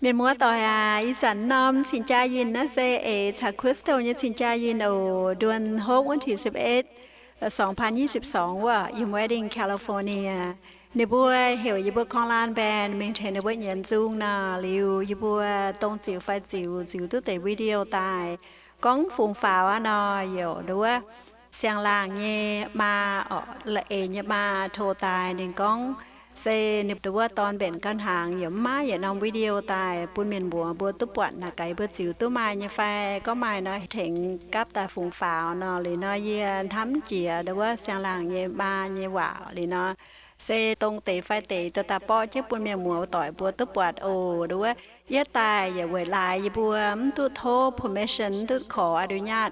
Mienh muoz doic aac, ih zanc norm cing-jaa yinh naaiv se eix caux Crystal nyei cing-jaa yinh oc. Nduon hopv wuov ที่สิบเอ็ด สองพันยี่สิบสอง wuov, yiem Redding, California. Ninh mbuo heuc yie mbuo korng laan mbaenh mingh tengx ninh mbuo nyienz nzung nor, liuz yie mbuo dongh ziux fai ziux, ziux duqv deix video daaih gorngv fungx faaux aqv nor, yaac nduov siang-laangc nyei maa, orqc, la'eix nyei maa tov daaih. Ninh gorngv se ninh nduov wuov dorn mbenc ga'hnaangx, yaac mv maaih yietc norm video daaih bun mienh muoz mbuo duqv buatc naaic gaax, mbuo ziux duqv maaih nyei fai. Gorngv maaih nor, tengx gapv daaih fungx faaux nor. Liuz nor yie hnamv jiex nduov wuov siang-laangc nyei maa nyei waac liuz nor, se dongh deix fai deix daaih borqv jienv bun mienh muoz doic mbuo duqv buatc oc. Nduov wuov yietv daaih yaac weic laaix yie mbuo mv duqv tov permission, mv duqv korc อนุญาต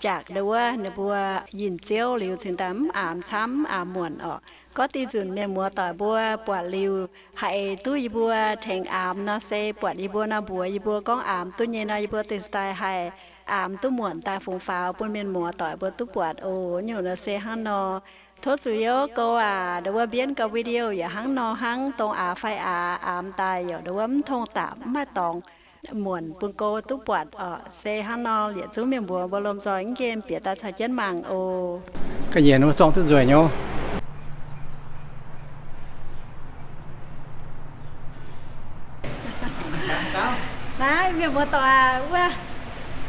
jaax nduov wuov ninh mbuo yinh ziouv liuz cingx daaih mv aamx camv, mv aamx muonc orqc. Gorngv dih nzunc mienh muoz doic mbuo buatc liuz haih eix duqv yie mbuo tengx aamx nor, se buatc yie mbuo nor, mbuox yie mbuo gorngv aamx duqv nyei nor, yie mbuo deix daaih haih aamx duqv muonc daaih fungx faaux bun mienh muoz doic mbuo duqv buatc oc. Nyungc nor se hnangv nor. Tov zuqc youz go aac, nduov wuov mbienv gau video yaac hnangv nor hnangv, dongh aax fai aax aamx daaih yaac nduov wuov mv tong dapc, mv maaih dorngx, muonc bun go duqv buatc orqc. Se hnangv nor, yietc zungv mienh mbuo mbuo lomh nzoih mv nqemh bieqc daaih caux jienv mangc oc. Ga'nyiec wuov zorng duqv nzueic nyei. Naaiv mienh muoz doic aac, wuov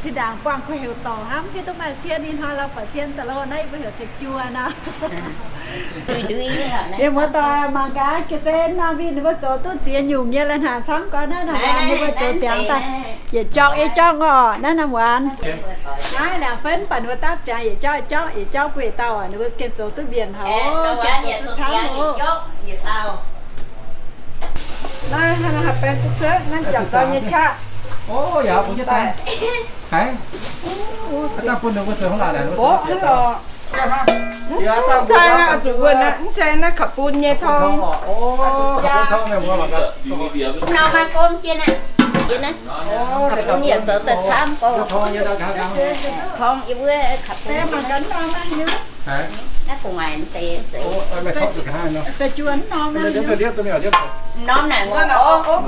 zinh ndaangc buangh kuh heuc dorc hnangv, mv hiuv duqv maaih cien. Ih hnoi lorz buatc cien da'lov naaiv, yie mbuo heuc se juo nor. Mienh muoz doic mangc gaax, ga'sie norm winh ninh mbuo zoux duqv ziex nyungc nyei, lai hnaangx camv gorn naaiv, naaiv ninh mbuo zoux ziangx daaih yietc jorngh ei jorngh orqc. Naaiv norm waanc, naaiv naaic fai mv baac ninh mbuo dapv ziangx yietc jorngh ei jorngh, yietc jorngh bun yietc dauh, ninh mbuo gengh zoux duqv mbienc haic oc. Naaiv haih baeng duqv cuotv, naaiv jangx doic nyei qaqv. Mv zeiz naaiv zuqc wuonh aqv, mv zeiz naaiv karbun nyei tong. Norm maiv gomv jienv aqv. Karbun yietc zoux daaih camv gorngv. Tong yie mbuo karbun. Naaiv gu'nguaaic deix se, se juo norm, norm naaic ngorc opv.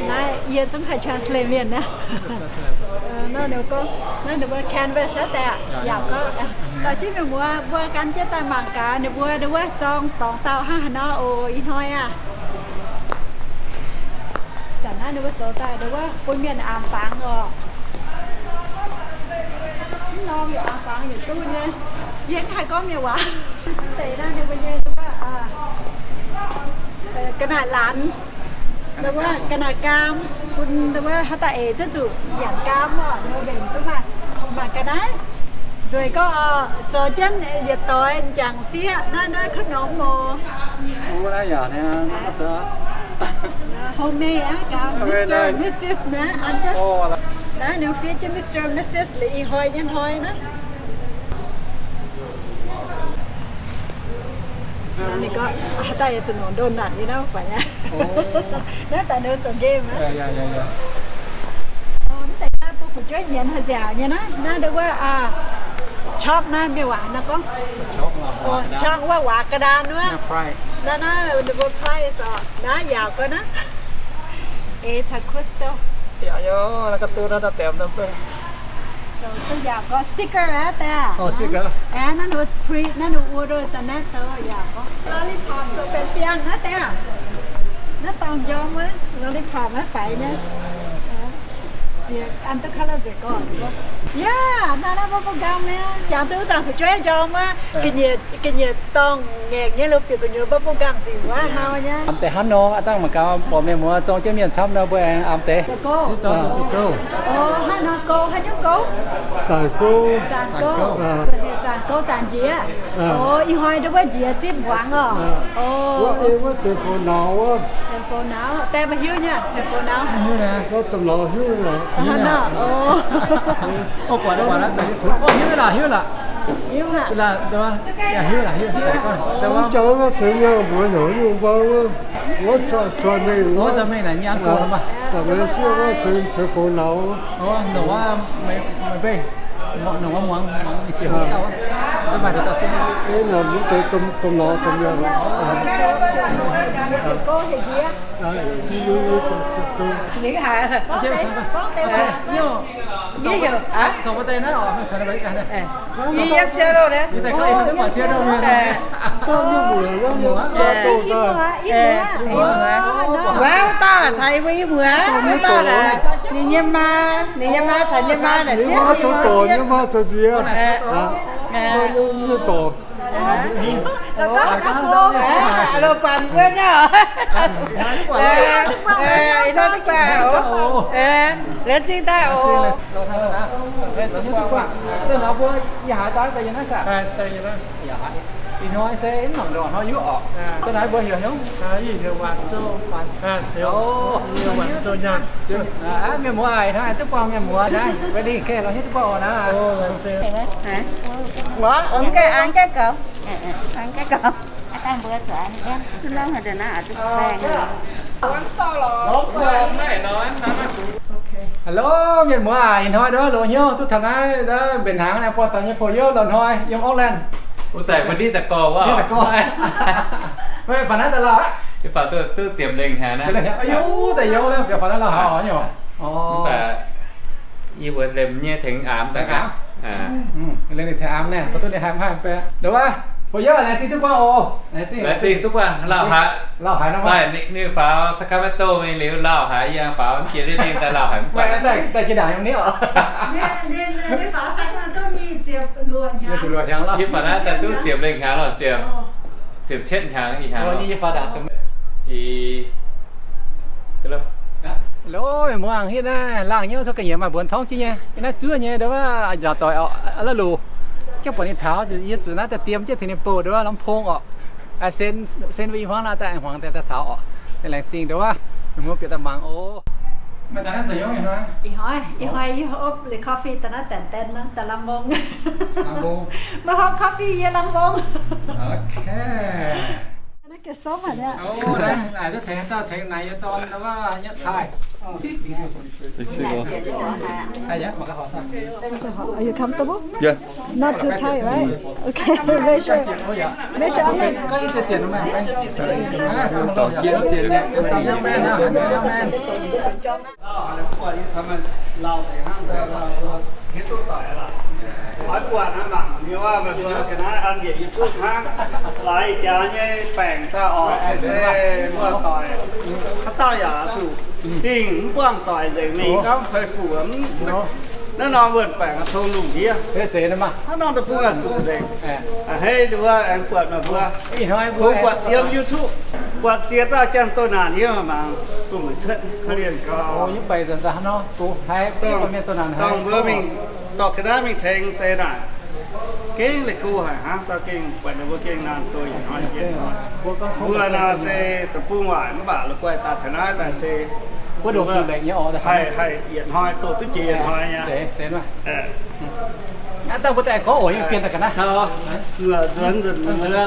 Naaiv yie zungv haih translate mienh naaiv. Naaiv ninh gorngv, naaiv ninh mbuo canvas aqv daaih, yaac gorngv, dorh jienv mienh muoz mbuo gan jienv daaih mangc gaax ninh mbuo, ninh mbuo zorng dorngx dauh hnangv haaix nor oc ih hnoi aac. Zanc naaiv ninh mbuo zoux daaih ninh mbuo bun mienh aamx fangx oc. Mv norm yaac aamx fangx yietc duqv nyei. Yie mv haih gorngv mienh waac. Deix naaiv ninh mbuo nyei, ga'naaiv laanz, ga'naaiv gaam, bun wuov haaix dauh eix duqv zuqc nyanc gaam oc, ninh mbuo mbenc duqv maaih. Mangc ga'naaiv nzueic gorngv oc, zoux jienv yietc doix njangc sieqv naaiv, naaiv ขนม oc. Homemade aqv, gaax Mister and Missus naaiv. Naaiv ninh fiev jienv Mister and Missus liuz ih hnoi nyei hnoi naaiv. Ninh gorngv haaix dauh yaac zuqc nongc donut nyei naaiv, mv baac naaiv daaih ninh zoux game aqv. Mv deix naaiv bun fu'jueiv nyienz haih nziaauc nyei naaiv. Naaiv nduov wuov, chop naaiv mienh waac nor gorngv, chop wuov waac ga'ndaan wuov. Naaiv naaiv ninh mbuo prize oc. Naaiv yaauc gau naaiv. Eix caux Crystal. Zoux duqv yaauc gau, sticker aqv daaih. Naaiv ninh mbuo print, naaiv ninh mbuo wuov nduov daaih naaiv daaih yaauc gau. Lollipop zoux benx biangh naaiv daaih. Naaiv dorngx njormh wuov, lollipop maiv faix nyei. Ziex an duqv color nzueic gorngv. Yaac naaiv naaiv bubble gum nyei, jangx duqv wuov zanc fu'jueiv njormh wuov, ga'nyiec, ga'nyiec dorngh ngaengc nyei lo bieqc gu'nyuoz bubble gum ziqc wuov mau nyei. Aamx deix hnangv nor, aav dangh mangc gaax borqc mienh muoz zong jienv mienh camv nor mbuo aengx aamx deix. Hnangv nor gouv, haaix nyungc gouv? Zanc gouv. Zanc gouv, zanc gouv, zanc njiec. Ih hnoi nduov wuov njiec zipv muangx oc. Wuov, wuov ceix foux nauz wuov. Ceix foux nauz, deix maiv hiuv nyei, ceix foux nauz. Hiuv naaiv, hiuv naaiv. Hiuv laah, hiuv laah. Hiuv laah, hiuv laah, hiuv. Mv jangx ceix nyangh mbuox heuc nyungc mbuo wuov, wuov zoih mengh, wuov zoih mengh naaic nyei, zanc mbuo sieqv wuov ceix foux nauz. Nongc wuov, maiv mbenc, nongc wuov muangx, muangx siec dauh wuov. Ê, nor mv zeiz domh, domh nor, domh nor. Wuov dauh caux yie mbuo i muoz, wuov dauh naaic, ninh nyei maa, ninh nyei maa caux nyei maa naaic, nyei maa zoux dorc, nyei maa zoux nziex. Nyei dorc. Loz-buatc mbuo nyei oc. Ih hnoi duqv buatc oc. Laengz zingh daaih oc. Ih hnoi se mv nongc ndongc hnoi yuv oc. Da'naaiv mbuo heuc hnyouv? Mienh muoz aac, ih hnoi duqv buangh mienh muoz naaiv, Wesley Keh lorz hiuv duqv buangh oc naaiv. Hello, mienh muoz aac, ih hnoi nduov loz hnyouv duqv taux naaiv, mbenc hnaangx naaiv buangh taux nyei poux youv loz-hnoi yiem Oakland. Wuov zanc mbuo ndiev daaih gorx wuov. Ndiev daaih gorx. Meih faaux naaiv daaih lauh aqv? Yie faaux duqv, duqv ziepc lengh hnyangx naaiv. Ziepc lengh hnyangx. Aa, youz, daaih youz naaiv, mbuo faaux naaiv lauh haaix oc? Mv baac yie mbuo liemh nyei tengx aamx daaih. Liemh ninh tengx aamx naaiv, mbuo duqv liemh haaix mv haih mv baac. Ndongc wuov, poux youv laengz zingh duqv buangh oc. Laengz zingh duqv buangh, lauh haaix. Lauh haaix nor, ninh faaux Sacramento mingh liuz lauh haaix, yie faaux mv jiex ndiev dingh daaih lauh haaix mv baac. Daaih jiex ndaangc yiem ni oc. Yie faaux naaiv daaih duqv ziepc lengh hnyangx lorh, ziepc, ziepc cietv hnyangx, ih hnyangx. Hello, mienh muoz aac, hitv naaiv laangh hnyouv coux ga'nyiec maaih mbuonx torngv jienv nyei. Yiem naaiv zuov nyei ndongc wuov nzaaux doic oc, la'loc. Jangv buatc ninh taux, yie zuqc naaiv daaih diem jienv tengx ninh bouh ndongc wuov ลำโพง oc. Sen, sen mbuo i hmuangv naaiv daaih hmuangx daaih taux oc. Laengz zingh ndongc wuov mienh muoz bieqc daaih mangc oc. Ih hnoi, ih hnoi yie hopv coffee daaih naaiv daenx daen naaiv daaih ลำโพง. Maiv hopv coffee yie ลำโพง. Naaiv gengh sov haic aqv. Are you comfortable? Yeah. Not too tight, right? Okay. Measure. Measure up. Lauh haaix, mv buatc yie caux meih lauh deix hnangv, hiuv duqv doic lorqc. Oix buatc naaiv mangc nyei wuov, meih mbuo ga'naaiv an njiec YouTube hnangv. Laaix jaax nyei baengc daaih oc, se mbuo doic. Haaix dauh yaac zuqc dingh mv buangh doic nzengc mingh, gorngv fei fuc mv. Naaiv norm wuonh baengc tong lungh ndiev. Hnangv norm deic-bung zuqc nzengc. A'hneiv nduov aengx buatc meih mbuo, kungx buatc yiem YouTube, buatc ziex dauh janx-douh naanc yiem mangc, bun mueic cuotv ka'lienh gau. Dongh mbuo mingh dorh ga'naaiv mingh tengx deix naaic, gengh leih go haic hnangv, za'gengh buatc ninh mbuo gengh naanc doic ih hnoi. Mbuo nor se deic-bung waaic mv baac la'guaih daaih taux naaiv daaih se haih yietc hnoi doh duqv jiex yietc hnoi nyei. Aav dangh mbuo daaih gorngv oc, yie fien daaih ga'naaiv. Nzuonx nzunc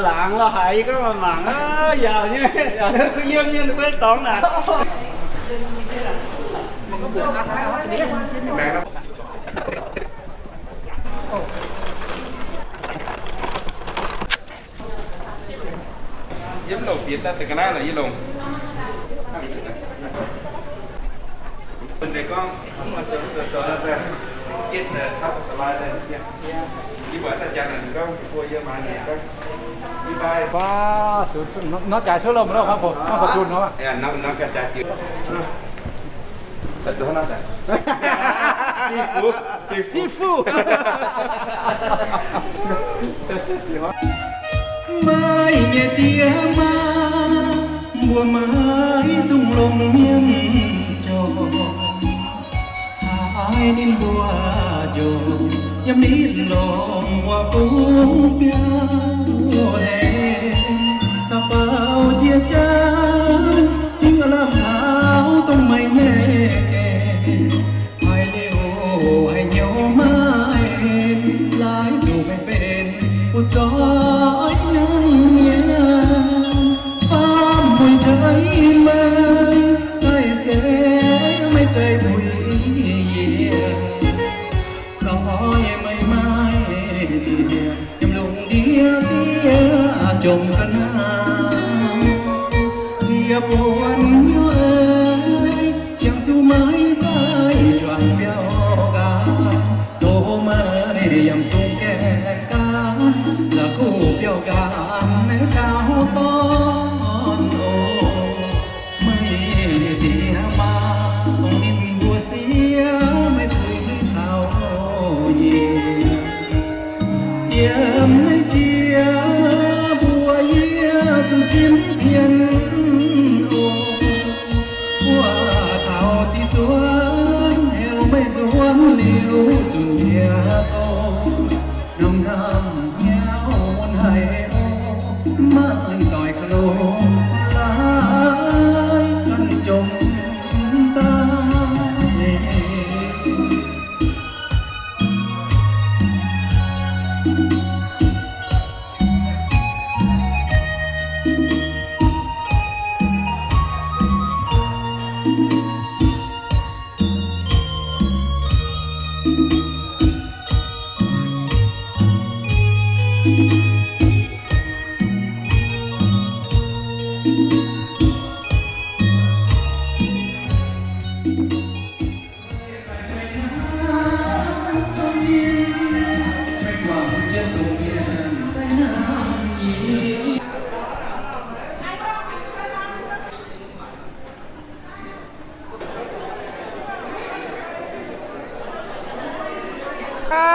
laangz lauh haaix, yie gorngv mangc, yaac nyei, yaac kuv yiem nyei, ninh mbuo dorngx naaic. Yie mv longc bieqc daaih deix ga'naaiv lorqc, yie longc. Mbuo deix gorngv, zoux, zoux, zoux, let's get the top of the line, let's get. Yie buatc daaih jangx naaic gorngv, mbuo yie maaiz naaic gorngv, yie maaiz. Nor jaaix cuotv lomh nor, hnangv bun nor. Nor jaaix diuc. 师傅. Maiv nyei diex maa, mbuo maiv dungx longc mienh jorc. Haiz ninh mbuo njorc, yiem ninh longc wuov bung biauv hlen. Caux bauh jiex jaav, yie lamh taux dongh meih nyei gaengh. Haiz liuz haiz hnyouv maiv en, laaix zuqc meih benx butv zoih hnangv nyei. Faam mueiz ceix meih, daaih se maiv zeiz tuix yie. Lorz meih maiv nziex yiem lungh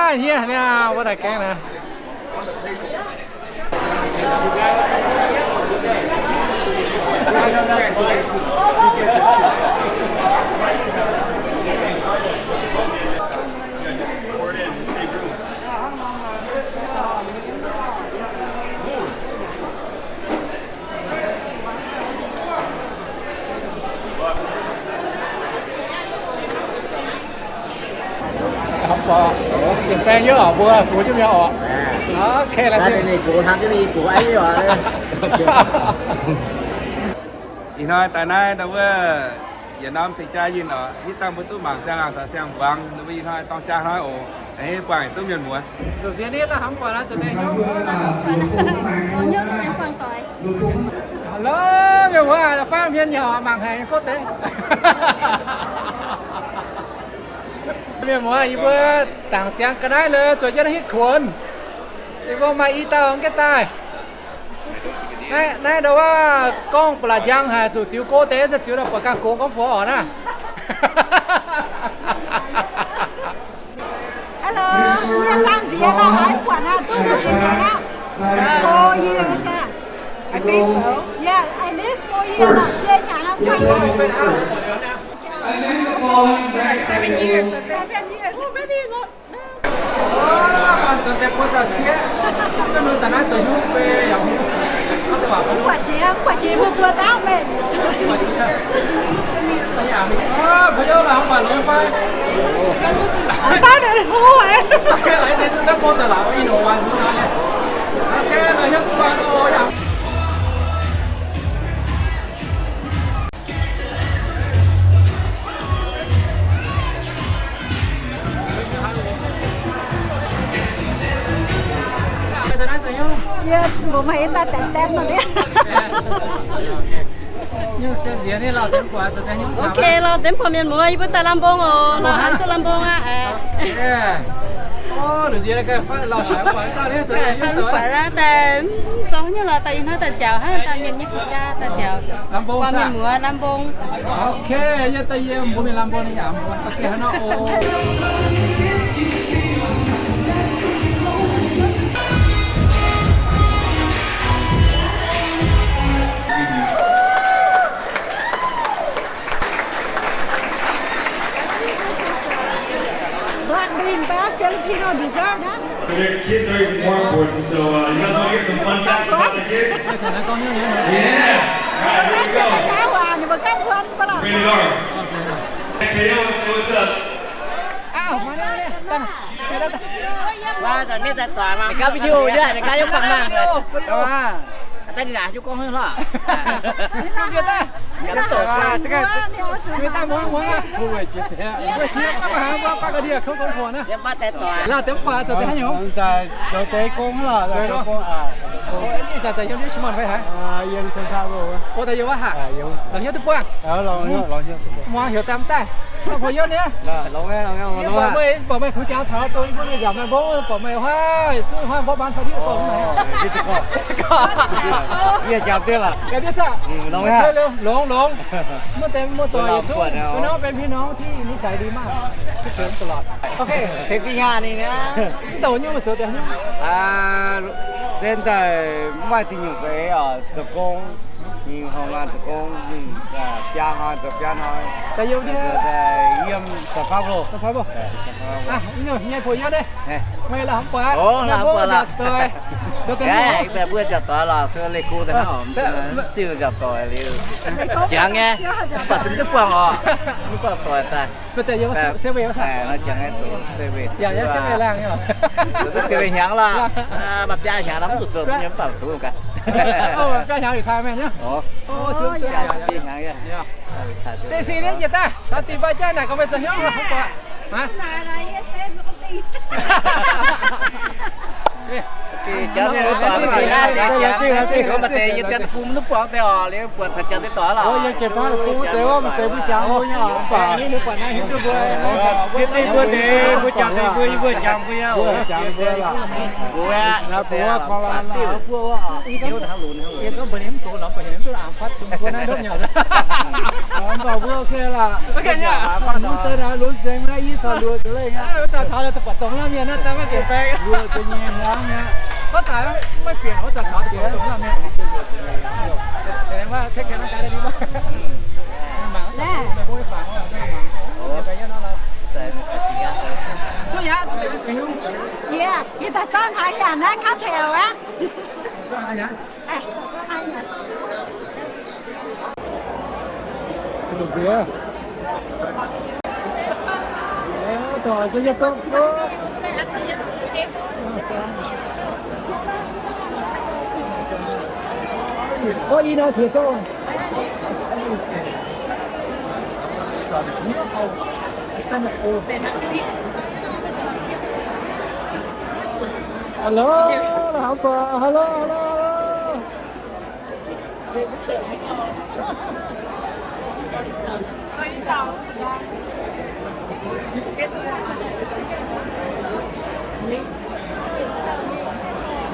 Hniev niaa, wuov daaih gaengh naaiv. Baeng yie oc, mbuo gox jienv mingh oc. Ninh gox hnangv jienv mingh, gox aiv oc. Ih hnoi daaih naaiv ndau wuov yietc norm cing-jaa yinh oc, hitv dangh mbuo duqv mangc siang-laangc caux siang-mbuangz, ninh mbuo ih hnoi dorng jaa hnoi oc. Buangh zungv mienh muoz. Hello, mienh muoz, faam hmien nyei oc, mangc haic gouv deix. Mienh muoz, yie mbuo dangc ziangx ga'naaiv le zueiz jienv naaiv hitv kuonx. Yie mbuo maaih i dauh mv gaengh daaih. Naaiv, naaiv ndau wuov gorngv ba'laqc njang haic, zuqc ziux go deix, ziux daaih buatc ganh gox gorngv fov oc naaiv. Hello, yie sang nziex lorh, haaix buatc naaiv duqv mbuo jiex nziex aqv. Four years ah. I think so. Yeah, at least four years lorh. Yie hnyangx hnangv buatc. Seven years. Seven years. Buatc jiex, buatc jiex mbuo mbuo dauh meih. Yie mbuo maaih i dauh deix deix nor. Ok, lorz deix buatc mienh muoz, yie mbuo daaih lamh mbong oc. Lorz haaix duqv lamh mbong aqv. Daaih zorqv nyei lorz daaih ih hnoi daaih nziaauc hnangv daaih mienh nyei jaa daaih nziaauc. Buatc mienh muoz lamh mbong. Ok, yie daaih yiem mbuo mienh lamh mbong nyei yaac mbuo. Ok, hnangv nor oc. Black bean, black Filipino dessert, huh? Their kids are even more important, so uh, you guys want to get some fun facts about the kids? Yeah! All right, here we go. Rated R. Hey, yo, what's, what's up? Ninh gaav video yaac, ninh gaav yaac fangx nangh. Daaih ninh naaic hiuv gorngv haaix lorqc. Zoux deix gong lorqc, zoux deix gong. Yiem San Francisco. Mbuo daaih yiem wuov haic. Lorz hnyouv duqv buangh. Muangx heuc daaih mv daaih. Mbuo yiem nyei. Mbuo mbuo mbuo mbuo kuv jangx taux dongh yie mbuo mienh nziaauc meih mbong, buatc meih huaav, zuqc huaav mborqv baan taux ndiev dorngx naaic. Yie jangx diev lorqc. Longx longx. Mbuo deix muoz-doic yietc zungv, พี่น้อง เป็นพี่น้องที่นิสัยดีมาก คิดถึงตลอด โอเค Mv douc nyungc zoux deix nyungc. Zinh daaih mv maaih diuh nyungc za'eix oc, zoux gong, mingh hauv ngaan zoux gong, mingh biaa hnoi zoux biaa hnoi. Daaih yiem San Pablo. San Pablo. Nyei puoc yiem naaiv. Meih la'hmz buatc, mbuo nziaauc doic. Mbuo nziaauc doic lorqc, se leih go daaih hnangv oc, ziouc nziaauc doic liuz. Jangx nyei, mv baac zungv duqv buangh oc, mv baac doic daaih. Jangx nyei, zoux se leih hnyangx lorqc, mv baac biaa hnyangx nor mv zuqc zoux nyei, mv baac duqv gaax. Biaa hnyangx liuz taaih mienh nyei. Stacy nyei njiec daaih, caux dingc mbaih jaiv naaic gorngv meih zoux hnyouv la'hmz buatc. Yie, yie daaih zorqv haaix nyanc naaiv kaav taux aqv. Hello, hello, hello, hello.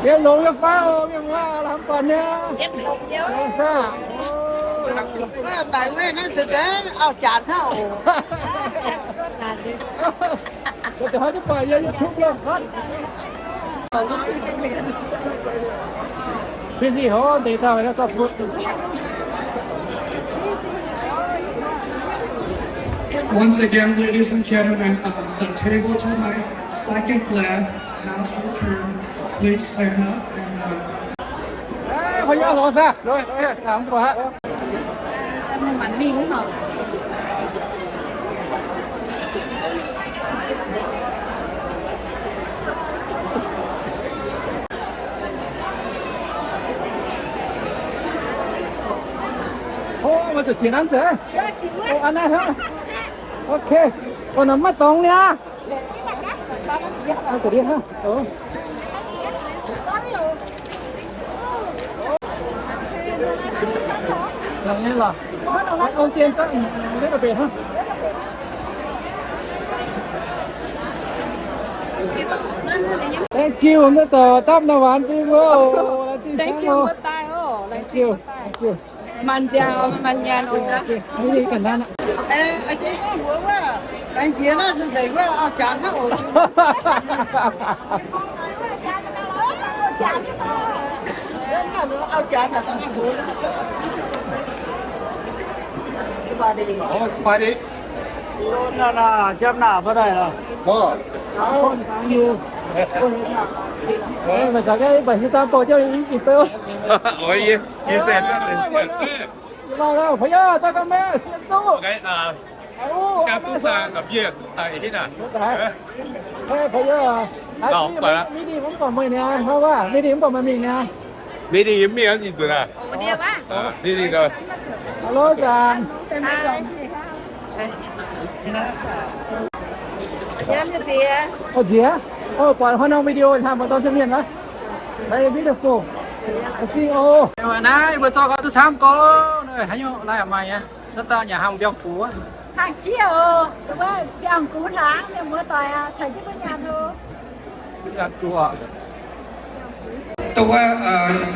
Yiem longx nyei fai oc, mienh muoz, lamh buatc nyei. Yiem longx nyei. Longx saah? Naaic wuov naaiv se se auv-jaax hnangv oc. Busy hov, deix dauh naaiv zorqv butv. Once again, ladies and gentlemen, uh, the table to my second left, now your turn. Please stand up and, uh, โอ้ มันจะเสียน้ำเสีย โอ้ อันนั้นฮะ โอเค โอ้ น้ำมันตรงเนี่ย Thank you, mbuo doic dapv naaiv waanc dingh wuov oc. Thank you, mbuo daaih oc. Thank you, thank you. Maanc nziaauc, maanc nyaanh oc. Midi mv baac meih niaa, hnangv waac, midi mv baac meih mingh niaa. Midi mv mingh nzunc aac. Midi. Hello, Zangc. Nziex, o, buatc hnangv norm video hnangv mbuo dorh mienh aqv. Very beautiful. I think, o, naaiv mbuo zorqv gau duqv camv gorx, haaix nyungc lai maaih nyei. Naaiv dauh nyanc hnaangx mbiauz-gux. Hnaangx jiex oc, mbiauz-gux hnaangx, mienh muoz-doic aac, caux jienv mbuo nyanc oc. Dongh wuov,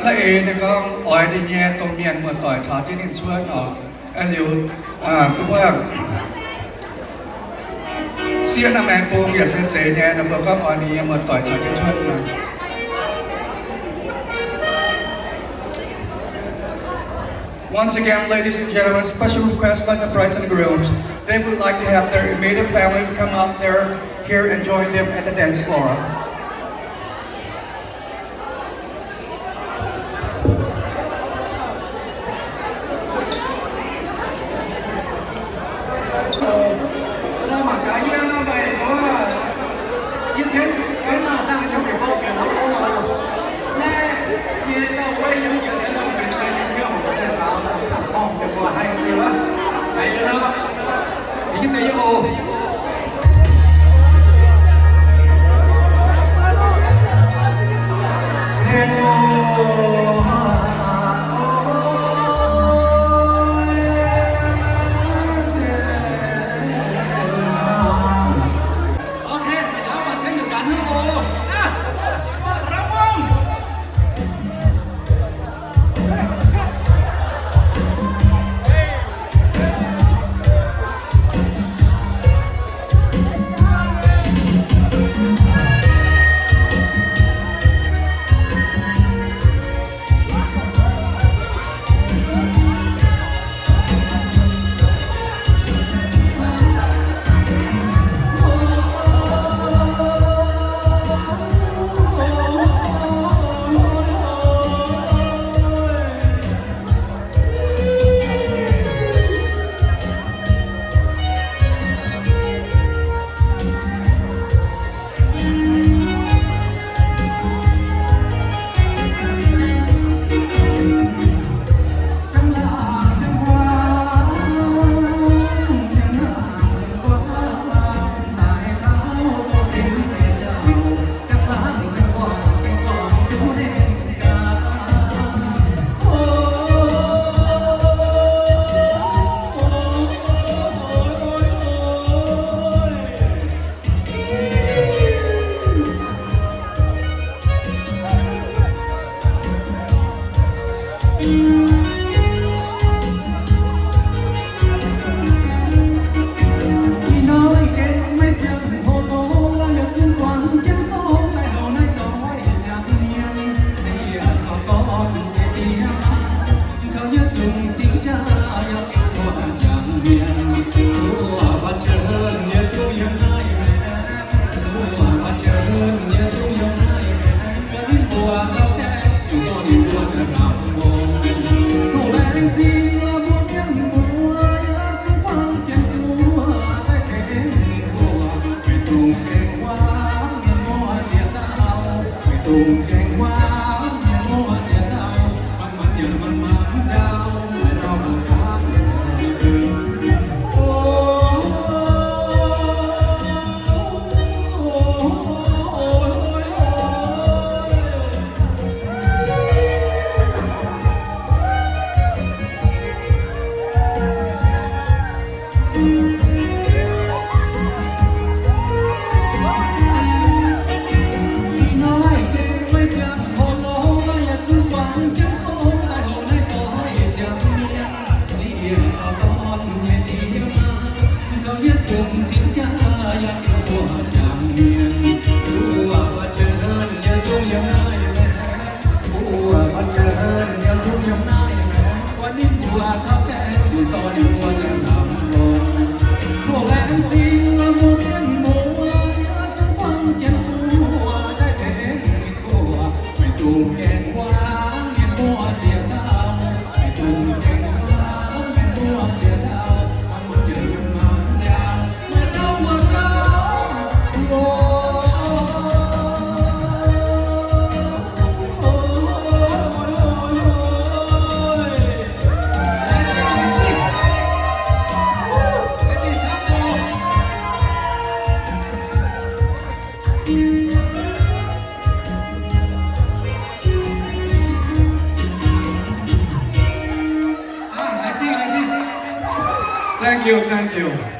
naaiv eix ninh gorngv oix ninh nyei domh mienh muoz-doic caux jienv ninh cuotv oc. Liuz, dongh wuov sieqv naaiv maengx bung yaac se zeiz nyei, ninh mbuo gorngv oix ninh nyei muoz-doic caux jienv cuotv nor. Once again, ladies and gentlemen, special request by the brides and grooms. They would like to have their immediate family to come up there, here and join them at the dance floor. Thank you, thank you.